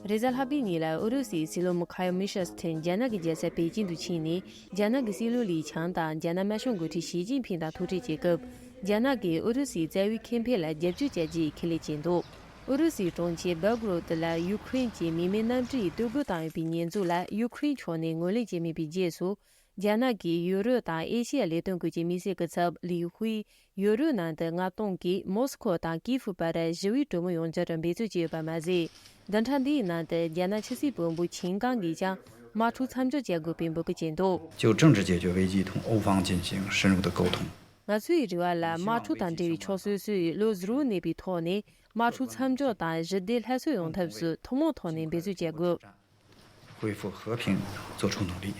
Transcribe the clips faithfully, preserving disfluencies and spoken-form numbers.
རེས་གཟའ་ལྷག་པའི་ཉིན་ལ་ཨུ་རུ་སུའི་སྲིད་བློན་མི་ཁ་ཡོ་མི་ཤེལ་སི་ཐན་རྒྱ་ནག་གི་རྒྱལ་ས་པེ་ཅིང་དུ་ཕྱིན་ནས། རྒྱ་ནག་གི་སྲིད་བློན་ལི་ཆང་དང་རྒྱ་ནག་དམར་ཤོག་འགོ་ཁྲིད་ཞི་ཅིན་ཕིང་དང་ཐུག་འཕྲད་བྱེད་སྐབས། རྒྱ་ནག་གིས་ཨུ་རུ་སུའི་རྩ་བའི་ཁེ་ཕན་ལ་རྒྱབ་སྐྱོར་བྱ་རྒྱུའི་ཁས་ལེན་བྱས་འདུག་ཨུ་རུ་སུའི་གྲོང་ཁྱེར་སྦེལ་ཀོ་རོད་ལ་ཡུ་ཁུ་རེན་གྱི་མི་མེད་གནམ་གྲུ་ཡིས་གཏོར་རྒོལ་བཏང་ཡོད་པའི་ཉེས་འཛུགས་ལ་ཡུ་ཁུ་རེན་ཕྱོགས་ནས་ངོས་ལེན་བྱས་མེད་པའི་རྗེས་སུ། རྒྱ་ནག་གིས་ཡུ་རོབ་དང་ཨེ་ཤི་ཡ་ལས་དོན་སྐོར་གྱི་དམིགས་བསལ་སྐུ་ཚབ་ལི་ཧུའེ། ཡུ་རོབ་ནང་དུ་མངགས་གཏོང་གིས་མོ་སི་ཁོ་དང་ཀི་ཧྥུ་བར་ཞི་བའི་གྲོས་མོལ་ཡོང་རྒྱུར་འབད་བརྩོན་བྱས་ཡོད་པ་མ་ཟད། བདུན་ཕྲག་འདིའི་ནང་དུ་རྒྱ་ནག་ཕྱི་སྲིད་བློན་པོ་ཆིན་ཀང་གིས་ཀྱང་དམག་འཁྲུག་མཚམས་འཇོག་བྱ་དགོས་པའི་འབོད་སྐུལ་བྱས་འདུག 就政治解决危机同欧方进行深入的沟通。 ང་ཚོའི་རེ་བ་ལ་དམག་འཁྲུག་དང་འབྲེལ་བའི་ཕྱོགས་སོ་སོས་བློ་གཟུ་བོར་གནས་པའི་ཐོག་ནས་དམག་འཁྲུག་མཚམས་འཇོག་དང་ཞི་བདེ་སླར་གསོ་ཡོང་ཐབས་སུ་ཐུན་མོང་ཐོག་ནས་འབད་བརྩོན་བྱ་དགོས། 恢复和平做出努力。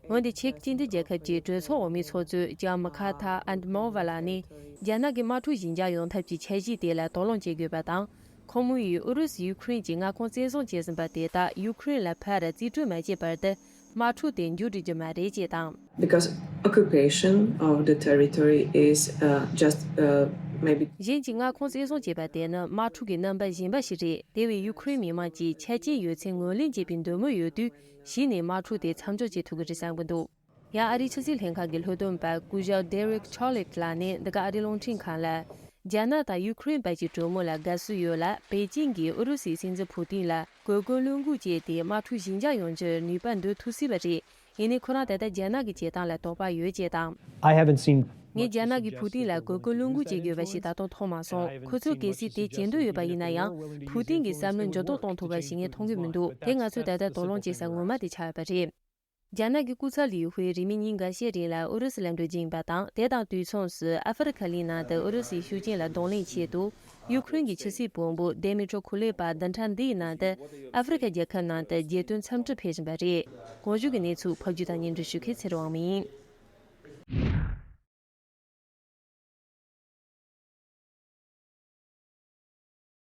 འོན་ཏེ་ཆེག་སྤྱི་མཐུན་རྒྱལ་ཁབ་ཀྱི་གྲོས་ཚོགས་འོག་མའི་ཚོགས་གཙོ་ལྕམ་མ་ཁ་ཐ་ཨན་མོ་ཝ་ལགས་ནས། རྒྱ་ནག་གི་དམག་འཁྲུག་ཞི་འཇགས་ཡོང་ཐབས་ཀྱི་འཆར་གཞི་དེ་ལ་དོགས་སློང་བྱེད་དགོས་པ་དང་། ཁོང་མོ་ཡིས་ཨུ་རུ་སུས་ཡུ་ཁུ་རེན་གྱི་མངའ་ཁོངས་བཙན་བཟུང་བྱས་ཟིན་པ་དེ་དག་ཡུ་ཁུ་རེན་ལ་ཕར་རྩིས་སྤྲོད་མ་བྱས་བར་དུ། དམག་འཁྲུག་དེ་མཇུག་སྒྲིལ་རྒྱུ་མ་རེད་ཅེས་དང་། Because occupation of the territory is uh, just uh, maybe གཞན་གྱི་མངའ་ཁོངས་བཙན་བཟུང་བྱས་པ་དེ་ནི་དམག་འཁྲུག་གི་རྣམ་པ་གཞན་པ་ཞིག་རེད། དེ་བས་ཡུ་ཁུ་རེན་མི་དམངས་ཀྱིས་ཆ་རྐྱེན་ཡོད་ཚད་ངོས་ལེན་བྱེད་པའི་འདོད་མོས་ཡོད་དུས། གཞི་ནས་དམག་འཁྲུག་དེ་མཚམས་འཇོག་བྱེད་ཐུབ་ཀྱི་རེད་བསམ་གྱི་འདུག་ཡང་ཨ་རིའི་ཕྱི་སྲིད་ལྷན་ཁང་གི་ལྷོ་དོན་པ་སྐུ་ཞབས་Derek Chollet ལགས་ནས་འདི་ག་ཨ་རིའི་རླུང་འཕྲིན་ཁང་ལ། རྒྱ་ནག་དང་ཡུ་ཁུ་རེན་བར་གྱི་གྲོས་མོལ་ལ་དགའ་བསུ་ཡོད་ལ། པེ་ཅིང་གིས་ཨུ་རུ་སུའི་སྲིད་འཛིན་ཕུ་ཏིན་ལ་གོ་སྐོན་བློ་འགུག་བྱས་ཏེ་དམག་འཁྲུག་ཞི་འཇགས་ཡོང་རྒྱུར་ནུས་པ་འདོན་ཐུབ་སྲིད་པ་རེད། ཡིན་ནའི་ཁོ་རང་ད་ལྟ་རྒྱ་ནག་གི་བྱེད་སྟངས་ལ་དོགས་པ་ཡོད་ཅེས་དང་། I haven't seen ངས་རྒྱ་ནག་གིས་ཕུ་ཏིན་ལ་གོ་སྐོན་བློ་འགུག་བྱེད་དགོས་པ་ཞིག་ད་དུང་མཐོང་མ་སོང་། ཁོ་ཚོས་གལ་སྲིད་དེ་བྱེད་འདོད་ཡོད་པ་ཡིན་ན་ཡང་། ཕུ་ཏིན་གྱིས་བསམ་བློ་འགྱུར་ལྡོག་གཏོང་ཐུབ་པ་ཞིག་ངས་མཐོང་གི་མི་འདུག་དེ་ང་ཚོས་ད་ལྟ་དོགས་སློང་བྱེད་ས་ངོ་མ་དེ་ཆགས་ཡོད་པ་རེད། རྒྱ་ནག་གི་སྐུ་ཚབ་ལིའུ་ཧུའེ་རིང་མིན་ཉིན་འགའ་ཤས་རིང་ལ་ཨུ་རུ་སུ་ལ་འགྲོ་རྒྱུ་ཡིན་པ་དང་། དེ་དང་དུས་མཚུངས་སུ་ཨ་ཧྥེ་རི་ཁ་གླིང་ནང་དུ་ཨུ་རུ་སུའི་ཤུགས་རྐྱེན་ལ་གདོང་ལེན་ཆེད་དུ། ཡུ་ཁུ་རེན་གྱི་ཕྱི་སྲིད་བློན་པོ་ཌེ་མི་ཏྲོ་ཁུ་ལེ་པ་བདུན་ཕྲག་འདིའི་ནང་དུ་ཨ་ཧྥེ་རི་ཁ་རྒྱལ་ཁབ་ནང་དུ་རྒྱལ་དོན་འཚམས་འདྲིར་ཕེབས་བཞིན་པ་རེད། གོང་བཞུགས་ཀྱི་གནས་ཚུལ་ཕབ་སྒྱུར་དང་སྙན་སྒྲོན་ཞུ་མཁན་ཚེ་རིང་དབང་མོ་ཡིན།